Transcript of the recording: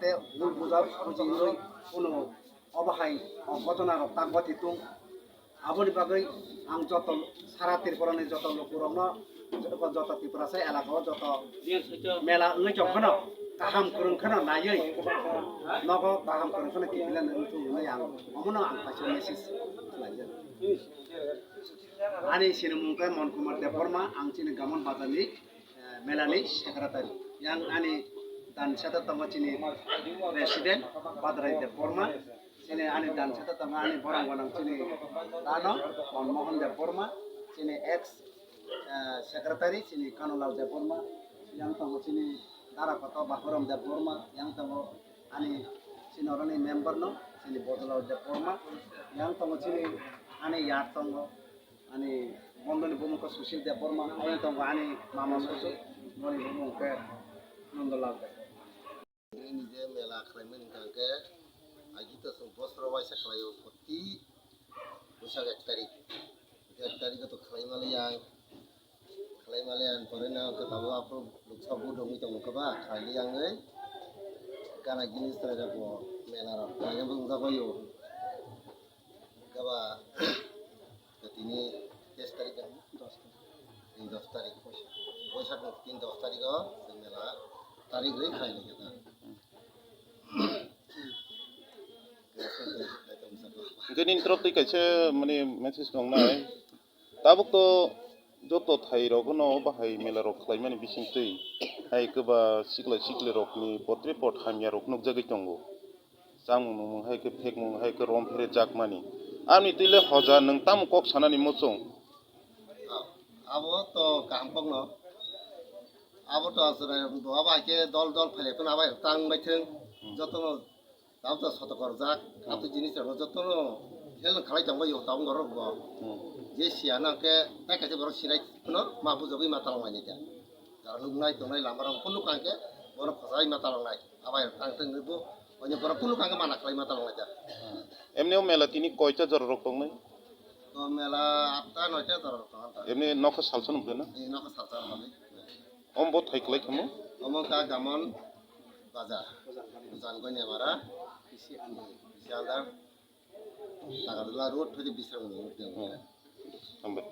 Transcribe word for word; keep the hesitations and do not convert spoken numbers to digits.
Tei bul bujak buji wngwi kuno obo hai o ghotona rok ta goti tung. Aboni bagwi ang joto sara Tripura ni joto lukurokno, joto Tiprasa elaka o joto mela wngwi tong kheno kaham kwrwng kheno naiwi nogo kaham kwrwng kheno kiphilna nang thung hwnwi ang omono ang kaisa message khlaijak. Ani sinimung khe Mon Kumar Debbarma, ang chini Gamon Bazar ni eh, melani secretary. Yang ani dan seta tongo chini president Badrai Debbarma. Chini ani dan seta tongo ani borong gwnang chini dano Manmohan Debbarma. Chini ex, eh, secretary chini Kanulal Debbarma. Yang tongo chini dara koto Bahuram Debbarma. Yang tongo ani chini oroni member no chini Bodolal Debbarma. Yang tongo chini ani yar tongo. Ani bondoni bumung khe Sushil Debbarma, ani tongo ani mama susu, boni bumung khe Nandalal Debbarma. Nini je mela khlaimani hwnkha khe, agito chwng bosro waisa khlaio, proti Buisak ek tarik. Ek tarik to khlai mali ang, khlai mali ang, pore na hwnkhe tabuk aphuru luksa bu dongwi tongo khe ba, khlaili ang oi. Gana ginis trai rok bo mela rok khlaina bo wngjago yo. Gaba tini teis tarik kan? Dos tarik. Tini dos tarik. Boisak ni tin dos tarik o mela tarik rwi khai ni kata. Hingke nini torop twi kaisa mani message tongnai. Tabuk to joto thai rok no bahai mela rok khlai mani bising twi hai kwba sikla sikli rok ni potre pot hamya rok nukjagwi tongo. Chamung nungmung hai khe phekmung hai khe rom phere jakmani. Amni twi le hoja nwng tamo kok sanani muchung? Abo to kaham kokno. Abo to aswrai bo abo hai khe dol dol phailaikhono abo hai tang baithwng. Hmm. Jotono tabuk to soto korjak. Hmm. Abo jinis rok jotono help khlai tongbaio tabuk borok bo. Hmm. Je siya na khe tai kaisa borok sinai phano ma bujagwi ma talong lainai kha. Jara nuknai tongnai lama rok phano kha khe bono khosai ma talong nai. Abai tang tang bo, onya borok kunu kangke mana khlai ma talong laijak. Emni o mela tini koita jora rok tongnai? To mela atta noita jora rok tongo ta. Emni nokha salsa nungkhe na? Ni nokha salsa nungkhe. Om bo thai klai khamo? Omo ka Gamon Bazar. Jan Gonia Mara. Bisi andar. Takarjala road thodi Bisramganj road. Hmm. Hambai.